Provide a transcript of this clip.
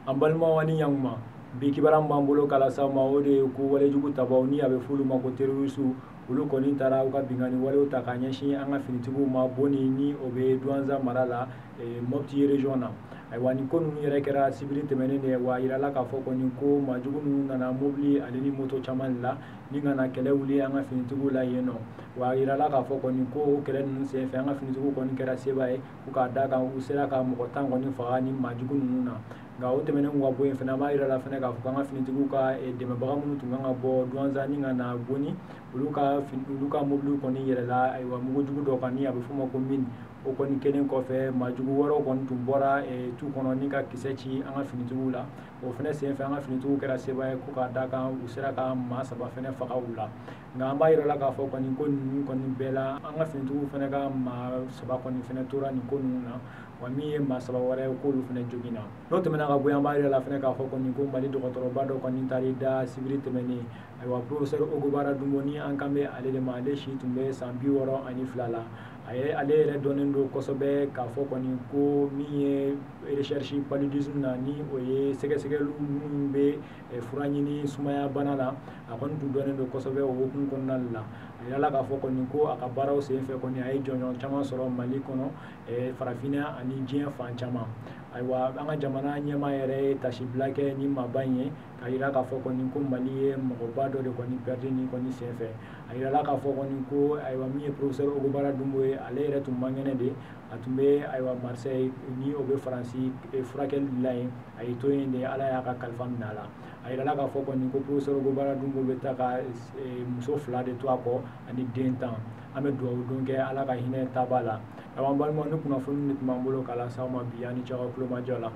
An balimaw ani ɲankuma, bi kibaruya min b'an bolo k'a lase aw ma, o de ye ko walejugu tabaw ni a bɛ f'olu ma ko terroriste, olu kɔni taara u ka binkanni walew ta k'a ɲɛsin an ka finitigiw ma Boni, ni o bɛ Douentza mara la, Mopti région na. Ayiwa, nin ko ninnu yɛrɛ kɛra sibiri tɛmɛnen de ye. Wa a yirala k'a fɔ kɔni ko maajugu ninnu nana mobili ale ni moto caman de la ni ka na kɛlɛ wuli an ka finitigiw la yen nɔ. Wa a yirala k'a fɔ kɔni ko o kɛlɛ ninnu senfɛ, an ka finitigiw kɔni kɛra seba ye, ko k'a da kan u sera ka mɔgɔ 10 kɔni faga ni maajugu ninnu na. Nka o tɛmɛnen ka bɔ yen fana, an b'a yira la fana k'a fɔ k'an ka finitigiw ka dɛmɛbaga minnu tun kan ka bɔ Douentza ni ka na Boni, olu ka mobiliw kɔni yɛlɛla, ayiwa, mugujugu dɔ kan ni a bɛ f'o ma ko mine. O kɔni kɛlen kɔfɛ, maajugu wɛrɛw kɔni tun bɔra tu kɔnɔ ni ka kisɛ ci an ka finitigiw la. O fana senfɛ, an ka finitigiw kɛra seba ye, ko k'a da kan u sera ka maa 3 fana faga u la. Nka an b'a yira la k'a fɔ kɔni ko ninnu kɔni bɛɛ la, an ka finitigiw fana ka maa 3 kɔni fana tora nin ko ninnu na. Wa min ye maa 3 wɛrɛ ye, k'olu fana joginna. N'o tɛmɛna ka bɔ yen, an b'a yira la fana k'a fɔ kɔni ko Mali dɔgɔtɔrɔba dɔ kɔni taar'i da sibiri tɛmɛnen. Ayiwa, professeur Ogobara Dunbo, ni an kan bɛ ale de ma, ale si tun bɛ san 62 la. A ye ale yɛrɛ dɔnnen don kosɛbɛ k'a fɔ kɔni ko min ye recherche paludisme na, ni o ye sɛgɛsɛgɛliw minnu bɛ fura ɲini sumaya bana la, a kɔni tun dɔnnen don kosɛbɛ o hukumu kɔnɔna la. A yirala k'a fɔ kɔni ko a ka baaraw senfɛ kɔni, a ye jɔnjɔn caman sɔrɔ Mali kɔnɔ, farafinna ani diɲɛ fan caman. Ayiwa, an ka jamana ɲɛmaa yɛrɛ ye tasibila kɛ ni maaba in ye, k'a yira k'a fɔ kɔni ko Mali ye mɔgɔba dɔ de kɔni perdu nin kɔni senfɛ. A yirala k'a fɔ kɔni ko, ayiwa, min ye professeur Ogobara Dunbo ye, ale yɛrɛ tun man kɛnɛ de. A tun bɛ, ayiwa, Marseille, ni o bɛ Faransi, furakɛli la yen. A y'i to yen de, Ala y'a ka kalifa minɛ a la. A yirala k'a fɔ kɔni ko professeur Ogobara Dunbo bɛ taa ka muso 2 de to a kɔ ani den 10. An bɛ dugawu don kɛ, Ala ka hinɛ taaba la. Ayiwa, an balimaw, ni kunnafoni de tun b'an bolo k'a lase aw ma bi. An ni ce aw ka kulomajɔ la.